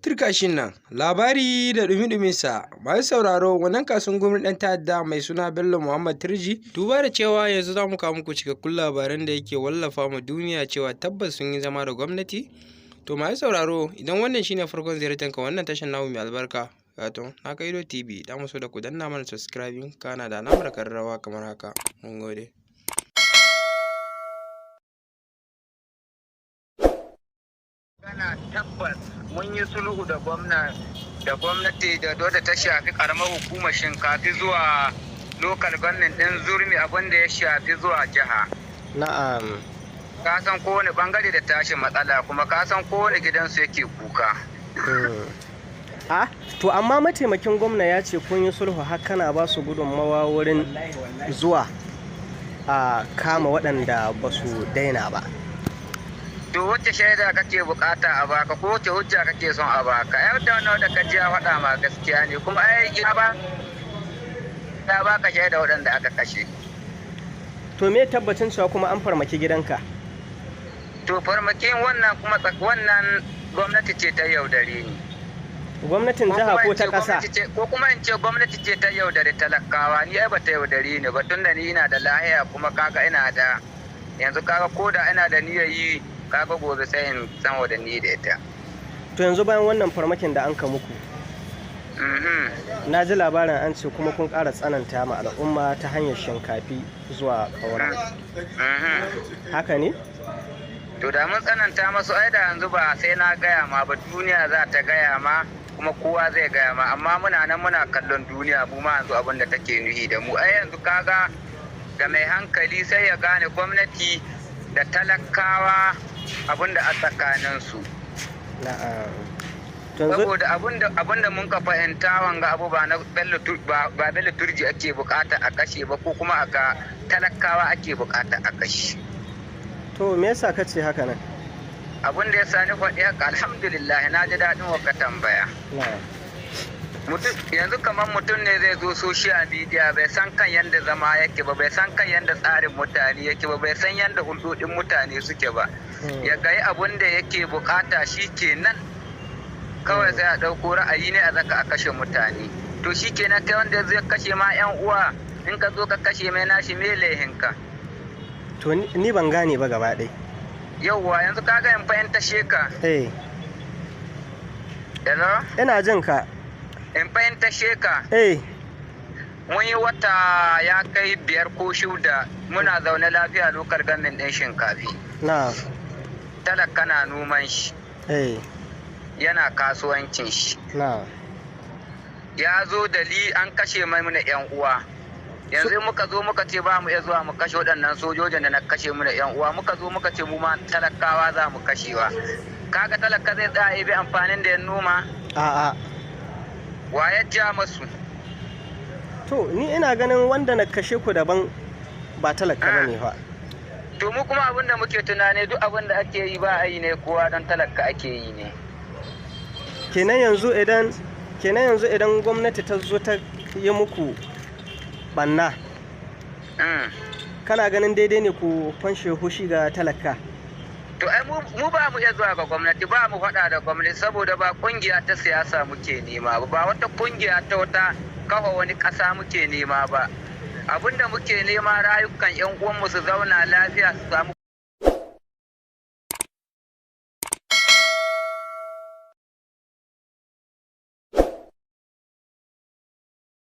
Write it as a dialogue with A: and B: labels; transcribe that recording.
A: Turkashin nan labari da ɗumi-ɗuminsa. Masu sauraro, wannan kasurgumin ɗan ta'adda mai suna Bello Muhammad Turji, duba da cewa yanzu za mu kawo muku cikakkun labaran da yake wallafa ma duniya cewa tabbas sun yi zama da gwamnati. To masu sauraro, idan wannan shine farkon ziyartar ka wannan tashar namu mai albarka, wato na Kaido TV, da mu so da ku danna mana subscribing kana da alamar kararrawa kamar haka. Mun gode.
B: Kana tabbas mun yi sulhu da gwamna da gwamnati da wadda ta shafi karamar hukumar Shinkafi zuwa local government din Zurmi, abin da ya shafi zuwa jiha.
C: Na'am.
B: Ka san kowane bangare da tashi matsala, kuma ka san kowane gidansu yake kuka.
C: A to, amma mataimakin gwamna ya ce kun yi sulhu har kana ba su gudunmawa wurin zuwa a kama waɗanda ba su daina ba.
B: To wacce shaida kake bukata a baka, ko wacce hujja kake son a baka? Yau da wannan da ka ji ya faɗa ma gaskiya ne, kuma ai ya ba ya baka shaida waɗanda aka kashe.
C: To me tabbacin cewa kuma an farmaki gidanka?
B: To farmakin wannan kuma wannan gwamnati ce ta yaudare ni.
C: Gwamnatin jiha ko ta ƙasa?
B: Ko kuma in ce gwamnati ce ta yaudare talakawa. Ni ai bata yaudare ni ba, tunda ni ina da lahiya, kuma kaga ina da yanzu, kaga ko da ina da niyyar yi, kaga gobe sai in san wa da ni da ita.
C: To yanzu bayan wannan farmakin da an ka muku, na ji labarin an ce kuma kun ƙara tsananta ma al'umma ta hanyar Shinkafi zuwa Ƙaura. Haka ne?
B: To da mun tsananta masu, ai da yanzu ba sai na gaya ma ba, duniya za ta gaya ma, kuma kowa zai gaya ma. Amma muna nan muna kallon duniya, mu ma yanzu abin da take nuhi da mu. Ai yanzu kaga ga mai hankali sai ya gane gwamnati da talakawa abin da a tsakaninsu.
C: Na'am.
B: Saboda abin da mun ka fahimta, wanga abu ba na Bello, ba Bello Turji ake bukata a kashe ba, ko kuma aka talakawa ake bukata a kashe.
C: To me yasa ka ce haka nan?
B: Abin da ya sani faɗi haka, alhamdulillah, na ji daɗin waka tambaya. Yanzu kamar mutum ne zai zo social media, bai san kan yadda zama yake ba, bai san kan yadda tsarin mutane yake ba, bai san yadda hulɗoɗin mutane suke ba. Ya gayi abin da yake bukata shi kenan, kawai sai a ɗauko ra'ayi ne a zaka a kashe mutane. To shi kenan, kai wanda zai kashe ma 'yan uwa, in ka zo ka kashe mai nashi, me laihinka?
C: To ni ban gane ba gaba ɗaya.
B: Yauwa, yanzu kaga in fahimta sheka.
C: Eh.
B: Hello?
C: Ina jin ka.
B: In fahimta sheka.
C: Eh.
B: Mun yi wata ya kai 5 ko 6 muna zaune lafiya local government ɗin Shinkafi.
C: Na.
B: Talaka na noman shi.
C: Eh.
B: Yana kasuwancin shi.
C: Na.
B: Ya zo dali an kashe mana 'yan uwa. Yanzu muka zo muka ce ba mu iya zuwa mu kashe waɗannan sojojin da na kashe mu da 'yan uwa, muka zo muka ce mu ma talakawa za mu kashewa. Kaga talaka zai tsaya ya bi amfanin da ya noma?
C: A'a.
B: Wa ya ja masu?
C: To ni ina ganin wanda na kashe ku daban, ba talaka bane fa.
B: To mu kuma abin da muke tunani, duk abin da ake yi ba a yi ne kowa don talaka ake yi ne.
C: Kenan yanzu idan gwamnati ta zo ta yi muku banna, kana ganin daidai ne ku fanshe hushi ga talaka?
B: To ai mu ba mu iya zuwa ga gwamnati, ba mu faɗa da gwamnati, saboda ba kungiya ta siyasa muke nema ba, ba wata kungiya ta wata kafa wani ƙasa muke nema ba. Abinda muke nema, rayukan 'yan uwanmu su zauna lafiya, su samu